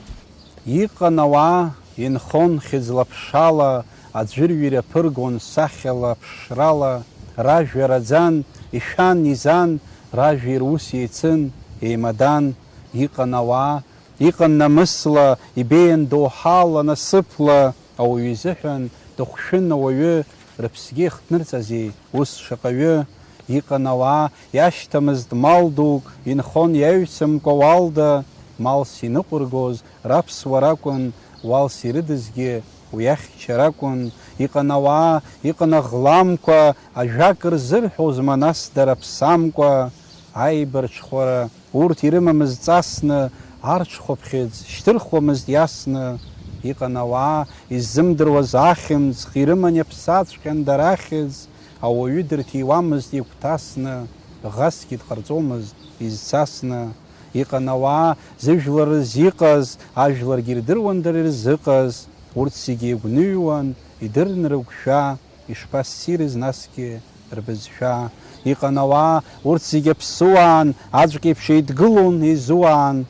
Иҟан ауаа, инхон хьыӡла-ԥшала, аӡәырҩы ирԥыргон сахьала, ԥшрала, ражәа раӡан, ишәан, изан, ражәеи рус еицын, еимадан. Иҟан ауаа, иҟан намысла, ибеиан доуҳала, насыԥла, ауаҩы изыҳәан дыхәшәын ауаҩы, рыԥсгьы ихҭнырҵази ус шаҟаҩы? Иҟан ауаа, иашьҭамызт мал дук, инхон иаҩсымкәа уалда, малс иныҟәыргоз раԥсуа ракәын, уалс ирыдызгьы уи ахьча ракәын. Иҟан ауаа, иҟан аӷламқәа, ажәак рзырҳәозма нас дара ԥсамкәа? Аибарҽхәара Урҭ ирымамызт ҵасны, арҽхәаԥхьыӡ шьҭырхуамызт иасны. Иҟан ауаа иззымдыруаз ахьымӡӷ, ирыман иаԥсаҵәҟьан дара ахьӡ, ауаҩы дырҭиуамызт игәҭасны, ӷасгьы дҟарҵомызт изцасны. Иҟан ауаа зыжәлар рзы иҟаз, ажәларгьы ирдыруан дара ирзыҟаз, урҭ зегьы еигәныҩуан, идырны рыгәшәа. Ишԥассирыз насгьы рбызшәа? Иҟан ауаа, урҭ зегьы аԥсуаан, аӡәк еиԥш еидгылон, еизуаан.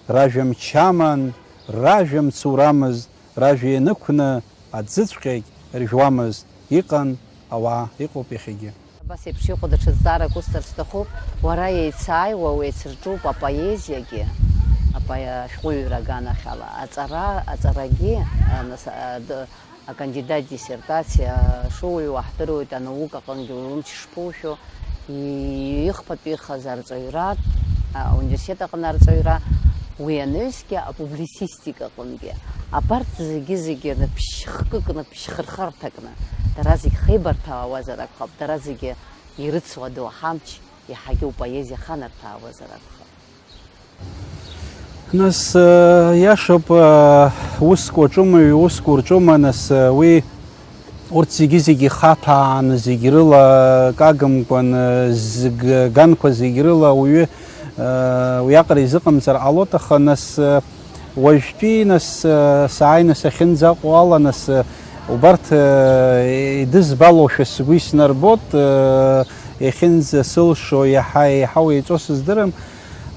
Ражәа мчы аман, ражәа мцурамызт, ражәа ианықәны аӡыҵәҟьагь ржәуамызт. Иҟан ауаа, иҟоуп иахьагьы. Абас еиԥш иҟоу даҽа зҵаарак усҭар сҭахуп. Уара еицааиуа, уеицырҿуп апоезиагьы, апое-, ашәҟәыҩҩра аганахьала. Аҵара, аҵарагьы, а, нас, а, д-, Акандидат диссертациа шууаҩу аҳдыруеит, анаука аҟынгьы умч шԥоушәо, и-, ихԥатәихаз арҵаҩра, а, ауниверситет аҟны арҵаҩра, уи анаҩсгьы апублицистика аҟынгьы. Абарҭ зегьы-зегьы ныԥшьхкыкны, ԥшьхырхарҭакны, дара зегь хеибарҭәаауазар акәхап, дара зегьы ирыцу адоуҳа амч иаҳагьы упоезиа ханарҭәаауазар акәхап. Нас, э, иашоуп, э, уск уаҿума, уск урҿума, нас, э, уи урҭ зегьы-зегьы ихаҭәааны, зегь рыла кагымкәан, э, зг-, ганқәа зегь рыла ауаҩы, э, уиаҟара изыҟамҵар ҟалоит, аха, нас, э, уажәтәи, нас, э, сааины сахьынӡаҟоу ала, нас, э, убарҭ, э, идызбалошәа сгәы иснарбот, э, иахьынӡасылшо иаҳа еиҳау еиҵо сыздырам.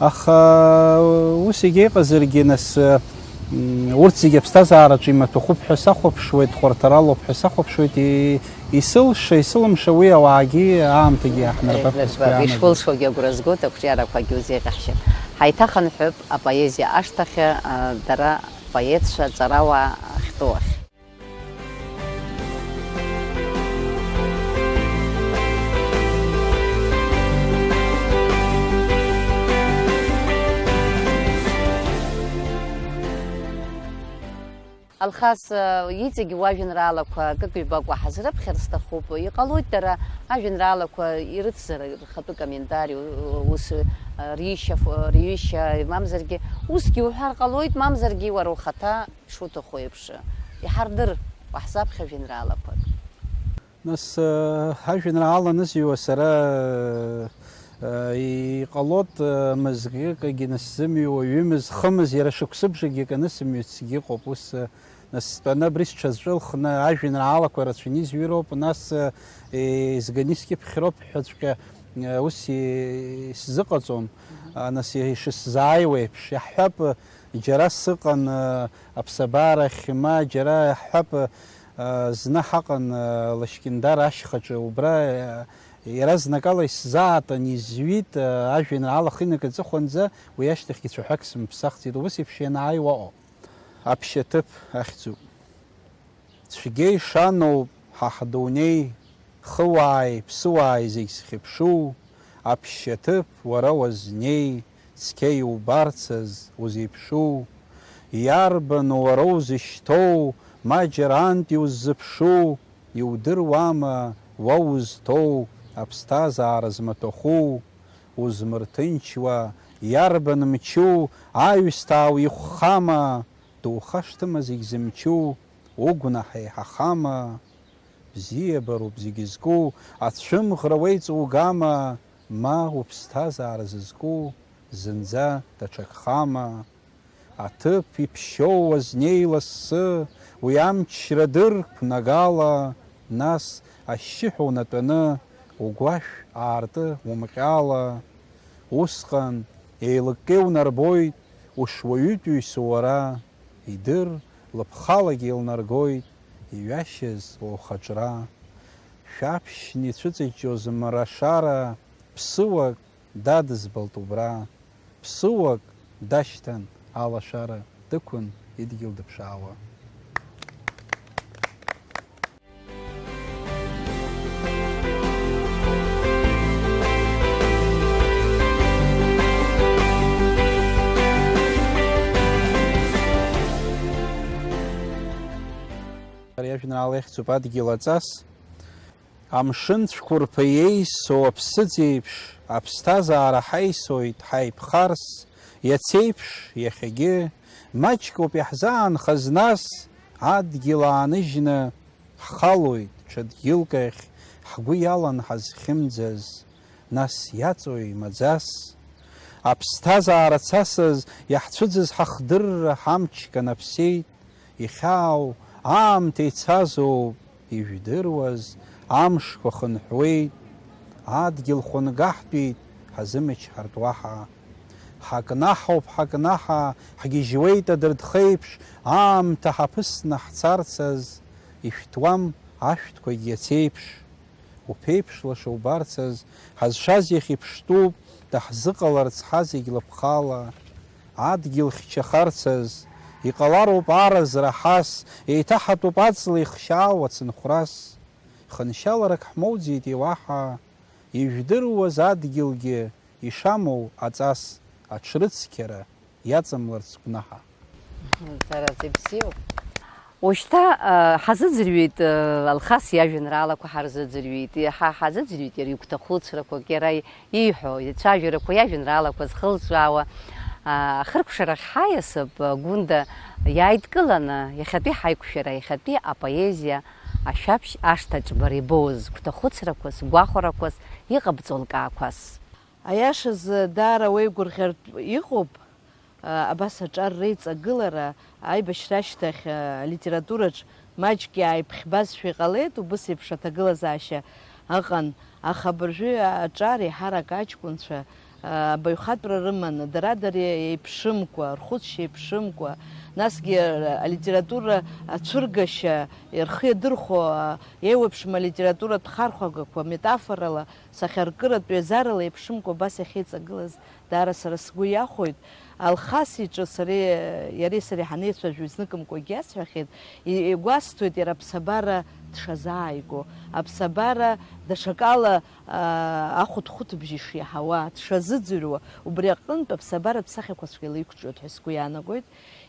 Аха ус егьа иҟазаргьы, нас, м, урҭ зегьы аԥсҭазаараҿы имаҭәахәуп ҳәа сахәаԥшуеит, хәарҭаралоуп ҳәа сахәаԥшуеит, и-, исылша, исылымша уи ауаагьы аамҭагьы иаҳнарбап ҳәа сгәы иаанагоит. Ишулшогьы агәра згоит, ақәҿиарақәагьы узеиӷьаҳшьап. Ҳаиҭахынҳәып апоезиа ашҭахь, а, дара поетцәа, ҵарауаа ахьтәоу ахь. Алхас, э, иҵегь уажәеинраалақәа акык-ҩбак уаҳа зрыԥхьар сҭахуп. Иҟалоит дара ажәеинраалақәа ирыцзар рхатәы комментари, у-, ус, э, ришьа, ф-, риҩышьа, мамзаргьы усгьы уҳәар ҟалоит, мамзаргьы уара ухаҭа шуҭаху еиԥш, иҳардыр, уаҳзаԥхьа жәеинраалақәак. Нас, э, ажәеинраала анызҩуа сара, э, иҟалоит, э, мызкы акгьы анысзымҩуа, ҩымыз, хымыз, иара шықәсыбжакгьы акы анысымҩыцгьы ыҟоуп. Ус, э, нас стәаны абри сҽазҿылхны ажәеинраалақәа рацәаны изҩыроуп, нас, э, изганы искьыԥхьроуп ҳәаҵәҟьа, э, ус и-, исзыҟаҵом. А, нас ишысзааиуа еиԥш, иаҳҳәап, э, џьара сыҟан, э, аԥсабарахь, ма џьара иаҳҳәап, э, зны ҳаҟан, э, Лашькьындар ашьхаҿы, убра, э, иаразнакала исзаатын, изҩит, э, ажәеинраала ахы инакы аҵыхәанӡа, уи ашьҭахьгьы цәаҳәак сымԥсахӡеит, убас еиԥш ианааиуа ыҟоуп. Аԥшьаҭыԥ ахьӡуп. Цәгьа ишаноуп ҳа ҳдунеи, хыуааи ԥсыуааи зегь зхьыԥшу, аԥшьаҭыԥ уара уазнеи, цқьа иубарцаз узеиԥшу, иарбану уара узышьҭоу, ма џьарантә иуззыԥшу, иудыруама уа узҭоу аԥсҭазаара змаҭәахәу, узмырҭынчуа, иарбан мчу, аҩсҭаа уихәхама, духашҭыма зегь зымчу, угәнаҳа еиҳахама? Бзиабароуп зегь зку, ацәымӷра уеиҵугама, ма уԥсҭазаара зызку зынӡа даҽакхама? Аҭыԥ иԥшьоу уазнеи лассы, уи амчра дырқәнагала, нас ашьшьыҳәа унатәаны, угәашә аартны умҟьала. Усҟан еилыкка иунарбоит ушуаҩытәыҩса уара, идыр лыԥхалагьы еилнаргоит иҩашьаз лхаҿра. Шәаԥшьны ицәыҵыҷҷоз мра-шара, ԥсыуак дадызбалт убра, ԥсыуак дашьҭан алашара дықәын идгьыл дыԥшаауа. Ари ажәеинраала ихьӡуп Адгьыл аҵас. Амшын цәқәырԥа еисо аԥсыӡ еиԥш, аԥсҭазаара ҳаисоит ҳаиқәхарц, иацеиԥш, иахьагьы, маҷк ауп иаҳзаанхаз нас, адгьыл ааныжьны, ҳхалоит ҽа дгьылк ахь, ҳгәы иалан ҳазхьымӡаз, нас иаҵои маӡас? Аԥсҭазаара цасаз иаҳцәыӡыз ҳахдырра ҳамч канаԥсеит, ихьаау аамҭа ицазоуп, ижәдыруаз амшқәа хынҳәуеит, адгьыл хәынга ҳтәеит, ҳазымчҳартә уаҳа. Ҳакнаҳауп, ҳакнаҳа, ҳгьежьуеит адырдхеиԥш, аамҭа ҳаԥысны ҳцарцаз, ишәҭуам ашәҭқәагь иацеиԥш. Уԥеиԥш лаша убарцаз, ҳазшаз иахьеиԥштәуп, даҳзыҟаларц ҳазегь лыԥхала. Адгьыл хьчахарцаз, иҟалароуп аразра ҳас, еиҭаҳатәуп аҵла ихшьаау ацынхәрас. Хыншьаларак ҳмоуӡеит уаҳа, ижәдыруаз адгьылгьы ишамоу аҵас аҽрыцқьара иаҵамларц гәнаҳа. Мҳм, ҳәарада ибзиоуп. Ушьҭа, а, ҳазыӡырҩит, а, Алхас иажәеинраалақәа ҳарзыӡырҩит, иаҳа ҳазыӡырҩит иара игәҭахәыцрақәак, иара ииҳәо ицәажәарақәа, иажәеинраалақәа зхылҵәаауа, а, ахыркәшарахь ҳаиасып, а, Гәында иааидкыланы, иахьатәи ҳаиқәшәара, иахьатәи апоезиа ашәаԥшь ашҭаҿ бара ибоуз гәҭахәыцрақәас, гәахәарақәас, иҟабҵо лкаақәас. Аиашазы, даара уеигәырӷьартә иҟоуп, а, абас аҿар реиҵагылара, аибашьра ашьҭахь, а, алитератураҿ маҷк иааиԥхьбазшәа иҟалеит, убыс еиԥш аҭагылазаашьа ыҟан, аха абыржәы аҿар еиҳарак аҷкәынцәа, а, абаҩхатәра рыманы, дара-дара еиԥшымкәа, рхәыцшьа еиԥшымкәа, насгьы, а, алитература ацәыргашьа, рхы иадырхәо, а, еиуеиԥшым алитературатә хархәагақәа, метафорала, сахьаркыратә ҩазарала еиԥшымкәа абас иахьеиҵагылаз даара сара сгәы иахәоит. Алхас иҿы сареи, иареи сареи ҳанеицәажәо изныкымкәагьы иасҳәахьеит, и-, игәасҭоит иара аԥсабара дшазааиго, аԥсабара даҽакала, аа, ахәыҭхәыҭбжьы ишиаҳауа, дшазыӡырҩуа, убри аҟынтә аԥсабаратә сахьақәаҵәҟьа илеиқәҿиоит ҳәа сгәы иаанагоит.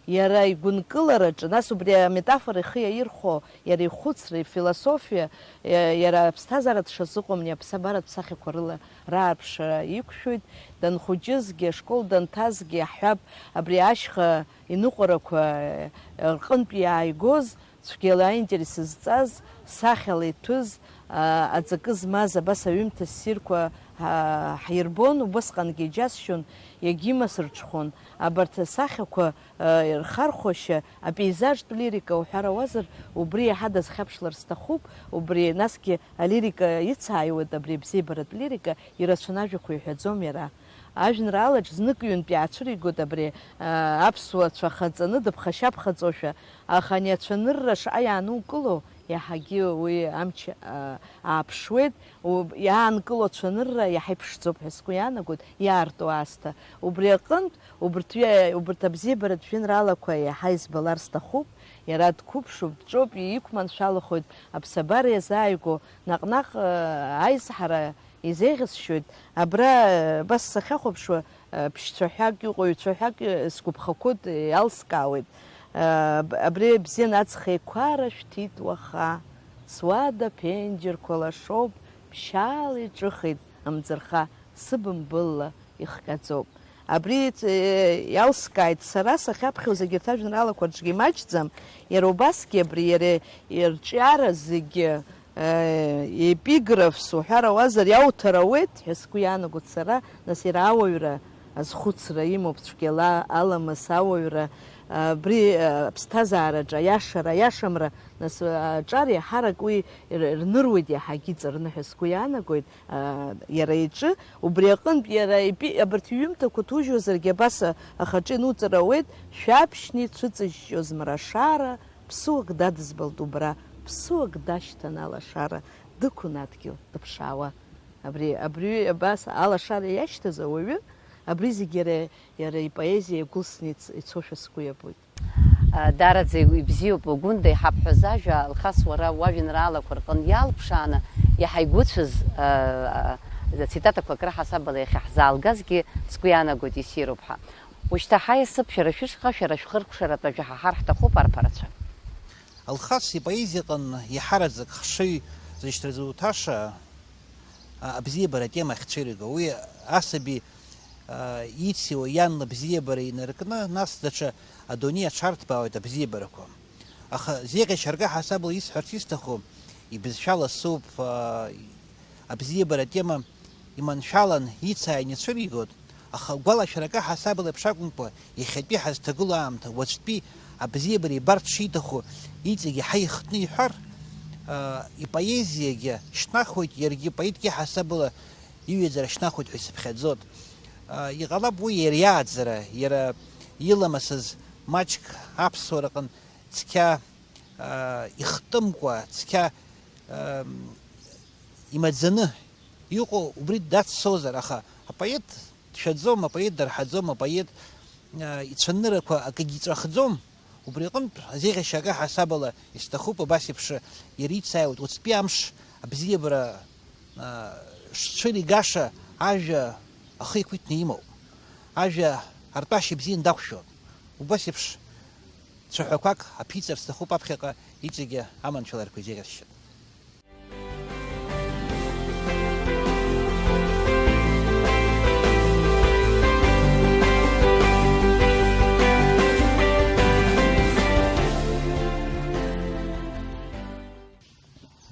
Иара игәынкылараҿы, нас убри аметафора ихы иаирхәо, иара ихәыцра, ифилософиа, иа-, иара аԥсҭазаара дшазыҟамни аԥсабаратә сахьақәа рыла раарԥшра иқәшәоит, данхәыҷызгьы, ашкол данҭазгьы, иаҳҳәап, абри ашьха иныҟәарақәа, э, рҟынтә иааигоз, цәгьала аинтерес зҵаз, сахьала иҭәыз, а, аҵакы змаз абас аҩымҭа ссирқәа, а, ҳирбон, убысҟангьы иџьасшьон, иагьимасырҽхәон. Абарҭ асахьақәа, а, рхархәашьа, апеизажтә лирика уҳәар ауазар, убри иаҳа дазхьаԥшлар сҭахуп, убри насгьы алирика ицааиуеит, абри абзиабаратә лирика, ирацәаны ажәақәа иҳәаӡом иара. Ажәеинраалаҿ знык-ҩынтә иаацәыригоит абри, а, аԥсуа цәа хаҵаны дыԥхашьаԥхаҵошәа, аха ани ацәанырра шаҟа иаанукыло, иаҳагьы уи амч, а, ааԥшуеит, у-, иаанкыло ацәанырра иаҳа иԥшӡоуп ҳәа сгәы иаанагоит, иаарту аасҭа. Убри аҟынтә, убырҭ ҩа-, убырҭ абзиабаратә жәеинраалақәа иаҳа избалар сҭахуп, иара дқәыԥшуп, дҿоуп, иқәманшәалахоит, аԥсабара иазааигәоу, наҟ-наҟ, а, аизҳара изеиӷьасшьоит, абра, э, абас сахьахәаԥшуа, э, ԥшьцәаҳәак иҟоу, ҩцәаҳәак, э, сгәаԥхақәоуп, э, иалскаауеит. Э, аб-, абри бзиан аҵх еиқәара шәҭит уаха, суада ԥенџьырқәа лашоуп, ԥшьаала иҿыхеит амӡырха, сыбымбылла ихҟьаӡоуп. Абри, э, иалскааит, сара сахьаԥхьоз егьырҭ ажәеинраалақәа рҿгьы имаҷӡам, иара убасгьы абри иара ирҿиара зегьы, э, епиграфс уҳәар ауазар, иауҭар ауеит ҳәа сгәы иаанагоит сара, нас иара ауаҩра азхәыцра имоуп цәгьала, аламыс ауаҩра, абри, э, аԥсҭазаараҿы аиашара, аиашамра, нас, э, аҿар иаҳарак уи ир-, рныруеит иаҳагьы иҵарны ҳәа сгәы иаанагоит. А, иара иҿы, убри аҟынтә иара ипи-, абарҭ иҩымҭақәа ҭужьуазаргьы абас, а, ахаҿы инуҵар ауеит, шәаԥшьны ицәыҵыжьҷоз мрашара, ԥсуак дадызбалт убра, ԥсуак дашьҭан алашара, дықәын адгьыл дыԥшаауа. Абри, абри абас алашара иашьҭаз ауаҩы, абри зегь иара, иара ипоезиа иагәылсны иц-, ицошәа сгәы иабоит. Даараӡа ибзиоуп, Гәында, иҳабҳәаз ажәа. Алхас, уара уажәеинраалақәа рҟынтә иаалԥшааны иаҳа игәыцәыз, а, а, цитатақәак раҳасабала иахьаҳзаалгазгьы сгәы иаанагоит иссируп ҳәа. Ушьҭа ҳаиасып шәара шәышҟа, шәара шәхыркәшаратә ажәа ҳаҳар ҳҭахуп, арԥарацәа. Алхас ипоезиаҟны иаҳараӡак хшыҩ зышьҭра зуҭаша, а, абзиабара атема ахьцәыриго. Уи асаби, а, ициуа иан лыбзиабара инаркны, нас даҽа адунеи аҽарҭбаауеит абзиабарақәа. Аха зеиӷьашьа арга ҳасабала исҳәарц исҭаху, ибызшәа ласуп, а, абзиабара атема иманшәалан ицааины ицәыригоит, аха гәалашәарак аҳасабала еиԥш акәымкәа, иахьатәи ҳазҭагылоу аамҭа, уаҵәтәи абзиабара ибарц шиҭаху иҵегь иаҳа ихтны иҳәар, аа, ипоезиагьы шьҭнахуеит, иаргьы поетк иаҳасабала иҩаӡара шьҭнахуеит ҳәа исыԥхьаӡоит. Аа, иҟалап уи иара иааӡара, иара иламысыз маҷк аԥсуараҟын цқьа, аа, ихтымкәа, цқьа, ам, имаӡаны иҟоу убри даццозар, аха апоет дшәаӡом, апоет дарҳаӡом, апоет, а, ицәаныррақәа акгьы иҵәахӡом. Убри аҟынтә, азеиӷьашьа акы ҳасабала исҭахуп, абас еиԥш иара ицааиуеит, уаҵәтәи амш абзиабара, а, шцәыригаша ажәа ахы иқәиҭны имоуп. Ажәа артәашьа бзианы дақәшәоит. Убас еиԥш цәаҳәақәак аԥиҵар сҭахуп аԥхьаҟа иҵегьы аманшәаларақәа изеиӷьасшьоит.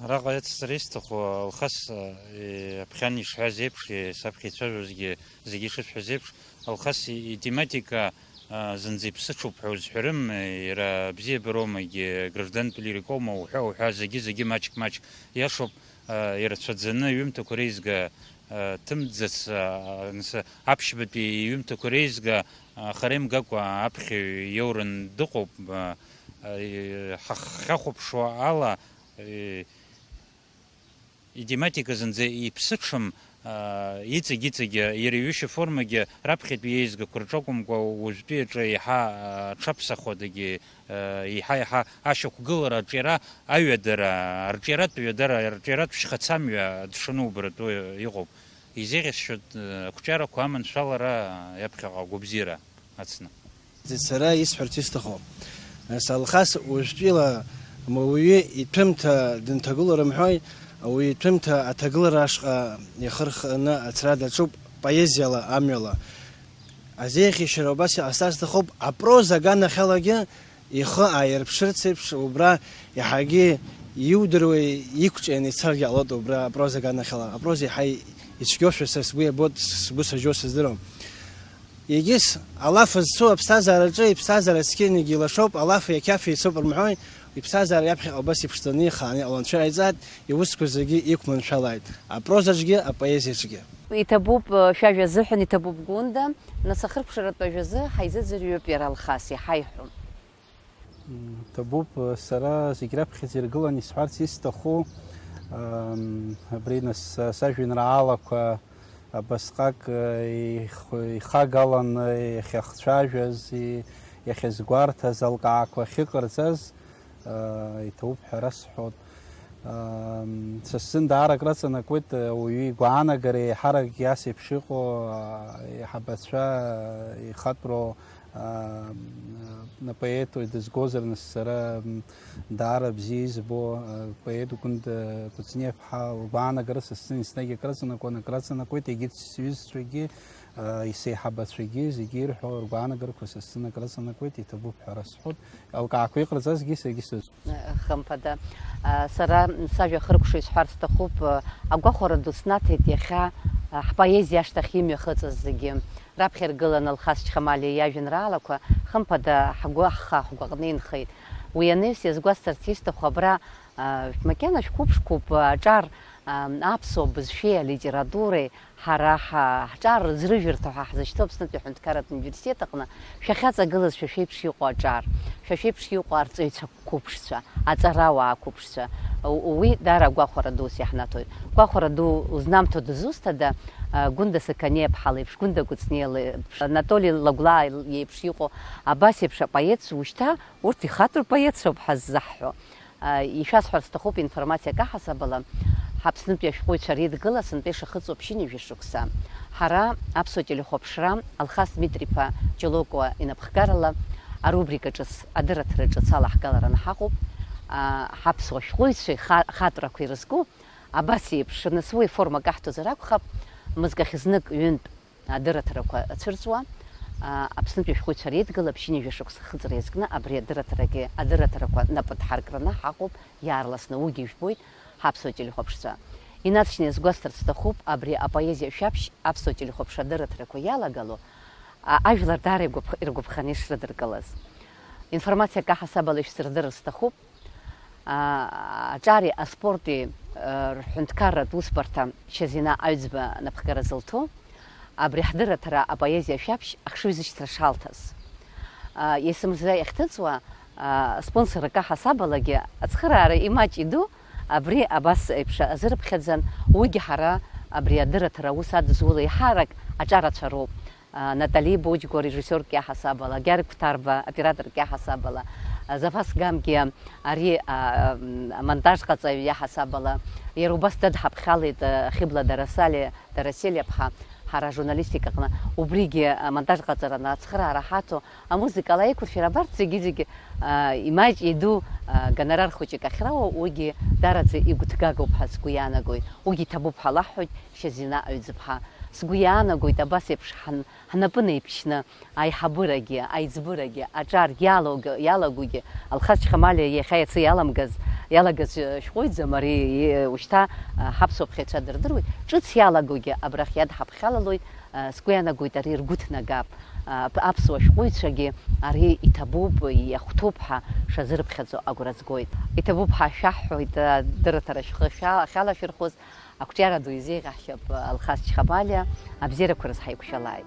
Араҟа иацҵара исҭаху, Алхас, э, аԥхьан ишҳәаз еиԥш, э, саԥхьа ицәажәозгьы зегьы ишысҳәаз еиԥш, Алхас и-, итематика, а, зынӡа иԥсыҽуп ҳәа узҳәарым, э, иара абзиабароума, егьи граждантә лирикоума уҳәа, уҳәа, зегьы-зегьы маҷк-маҷк иашоуп, а, ирацәаӡаны аҩымҭақәа реизга, а, ҭымҵӡац, а, анс-, аԥшьбатәи иҩымҭақәа реизга, а, хара имгакәа аԥхьаҩ иоуран дыҟоуп, а, а, и-, ҳахьхьахәаԥшуа ала, э, Итематика зынӡа иԥсыҽым, аа, иҵегь-иҵегь иара иҩышьа формагьы раԥхьатәи еизгақәа рҿы акәымкәа, уажәтәи аҿы еиҳа, аа, аҽаԥсахуадагьы, аа, еиҳа-еиҳа ашьақәгылара, арҿиара аҩадара, арҿиаратә ҩадара, арҿиаратә шьхацамҩа дшынубаратәу иҟоуп. Изеиӷьасшьоит, аа, ақәҿиарақәа аманшәалара иаԥхьаҟа агәабзиара ацны. Сара исҳәарц исҭаху, нас Алхас уажәтәила ауаҩы иҭәымҭа дынҭагылоу рымҳәои, ауаҩы иҭәымҭа аҭагылара ашҟа ихырхны ацра даҿуп поезиала, амҩала. Азеиӷьашьара убас иҟасҵар сҭахуп, апроза аганахьалагьы ихы ааирԥшырц еиԥш, убра иаҳагьы иудыруа иқәҿианы ицаргьы ҟалоит убра апроза аганахьала. Апроза иаҳа ицәгьоушәа са сгәы иабоит, сгәы сажьо сыздыруам. Егьыс, алаф зцу аԥсҭазаараҿы иԥсҭазаара цқьа инагьы илашоуп, алафи ақьафи еицуп рымҳәои, иԥсҭазаара иаԥхьаҟа убас иԥшӡаны ихааны иҟалан. Цәа иҟаиҵааит, иусқәа зегьы иқәманшәалааит, апрозаҿгьы, апоезиаҿгьы. Иҭабуп, э, шәажәа азыҳәан, иҭабуп Гәында, нас ахыркәшаратә ажәазы ҳаизыӡырҩып иара Алхас, иҳаиҳәом. М, ҭабуп, э, сара зегь раԥхьаӡа иргыланы исҳәарц исҭаху, ам, абри нас са-, сажәеинраалақәа абасҟак, э, их-, ихагаланы иахьахцәажәаз, и-, иахьазгәарҭаз, алкаақәа ахьыҟарҵаз, э, иҭабуп ҳәа расҳәоит. Ам, са сзын даара акраҵанакуеит, э, ауаҩы игәаанагара еиҳаракгьы ас еиԥш иҟоу, а, аиҳабацәа, э, ихатәроу, а, м, апоет уаҩ дызгозар, нас сара, м, даара бзиа избо, а, поет Гәында Кәыҵниаԥҳа лгәаанагара са сзын еснагь акраҵанакуан, акраҵанакуеит, егьырҭ сҩызцәагьы, а, исеиҳабацәагьы зегьы ирҳәо ргәаанагарақәа са сзын акраҵанакуеит, иҭабуп ҳәа расҳәоит. Алкаақәа иҟарҵазгьы саргьы сыцу. Хымԥада, а, сара сажәа хыркәшо исҳәарц сҭахуп, а, агәахәара ду снаҭеит иахьа, а, ҳпоезиа ашҭахь имҩахыҵыз зегьы. Раԥхьа иргыланы Алхас Чхамалиа иажәеинраалақәа, хымԥада, ҳгәы ҳхы ҳгәаҟны инхеит. Уи анаҩс иазгәасҭарц исҭаху абра, а, макьана шәқәыԥшқәоуп, а, аҿар, а, аԥсуа бызшәеи алитературеи ҳара ҳа-, ҳҿар рыӡрыжәырҭа ҳәа ҳзышьҭоу Аԥснытәи аҳәынҭқарратә университет аҟны шәахьаҵагылаз шәа шәеиԥш иҟоу аҿар, шәа шәеиԥш иҟоу арҵаҩцәа қәыԥшцәа, аҵарауаа қәыԥшцәа, у-, уи даара агәахәара дус иаҳнаҭоит. Гәахәара ду узнамҭо дызусҭада, а, Гәында Сақаниаԥҳа леиԥш, Гәында Кәыҵниа леиԥш, Анатоли Лагәлаа иеиԥш иҟоу абас еиԥш апоетцәа ушьҭа, урҭ ихатәу рпоетцәоуп ҳаззаҳҳәо. А, ишәасҳәар сҭахуп информациак аҳасабала, ҳаԥснытәи ашәҟәыҩҩцәа реидгыла сынтәа ишахыҵуа ԥшьынҩажәа шықәса. Ҳара, аԥсуа телехәаԥшра, Алхас Дмитри-иԥа Ҷолокуа инапхгарала, арубрика ҿыц, адырраҭара ҿыц алаҳгалараны ҳаҟоуп. А, ҳаԥсуа шәҟәыҩҩцәа иха-, ахатәрақәа ирызку, абас еиԥш, нас уи формак аҳҭозар акәхап, мызкахь знык-ҩынтә адырраҭарақәа цәырҵуа, а, Аԥснытәи ашәҟәыҩҩцәа реидгыла ԥшьынҩажәа шықәса ахыҵра иазкны абри адырраҭарагьы, адырраҭарақәа напы дҳаркраны ҳаҟоуп, иаарласны уигьы ижәбоит ҳаԥсуа телехәаԥшцәа. Инаҵшьны иазгәасҭарц сҭахуп, абри апоезиа шәаԥшь аԥсуа телехәаԥшра адырраҭарақәа иалагало, а, ажәлар даара игәаԥх-, иргәаԥханы ишрыдыркылаз. Информациак аҳасабала ишәсырдырыр сҭахуп. А, аҿари аспорти, а, рҳәынҭқарратә усбарҭа Шьазина Аҩӡба напхгара зылҭо, абри ҳдырраҭара апоезиа шәаԥшь ахшыҩзышьҭра шалҭаз. А, есымза иахьҭыҵуа, а, спонсорак аҳасабалагьы ацхыраара имаҷ иду, абри абас еиԥш азырыԥхьаӡан, уигьы ҳара абри адырраҭара аус адызуло еиҳарак аҿарацәа роуп. А, Натали Боџьго режиссиорк иаҳасабала, Гьаргь Қәҭарба операторк иаҳасабала, а, Зафас Гамгиа ари, а, м, амонтажҟаҵаҩ иаҳасабала, иара убас дадҳаԥхьалеит, а, Хьыбла Дарасали-, Дарасели-иԥҳа, ҳара ажурналистика аҟны убригьы, а, амонтажҟаҵараны ацхыраара ҳаҭо, амузыкала аиқәыршәара абарҭ зегьы-зегьы, а, имаҷ иду, а, гонорар хәыҷык ахьрауа, уигьы дараӡа игәыҭгагоуп ҳәа сгәы иаанагоит. Уигьы иҭабуп ҳәа лаҳҳәоит Шьазина Аҩӡыԥҳа. Сгәы иаанагоит, абас еиԥш ҳан-, ҳнапы неиԥшьны аиҳабырагьы, аиҵбырагьы, аҿар иалоуг-, иалагогьы, Алхас Чхамалиа иахьа иацы иаламгаз, иалагаз, э, шәҟәыҩҩӡам ари, э, ушьҭа, э, ҳаԥсуа ԥхьаҩцәа дырдыруеит, ҿыц иалагогьы абрахь иадҳаԥхьалалоит, э, сгәы иаанагоит, ари ргәы ҭнагап. Э, ап-, аԥсуа шәҟәыҩҩцәагьы ари иҭабуп, иахәҭоуп ҳәа шазырыԥхьаӡо агәра згоит. Иҭабуп ҳәа шәаҳҳәоит, э, дырраҭара шәхы шәа-, ахьалашәырхәыз, Ақәҿиара ду изеиӷьаҳшьап, Алхас Чхамалиа, абзиарақәа рзы ҳаиқәшәалааит.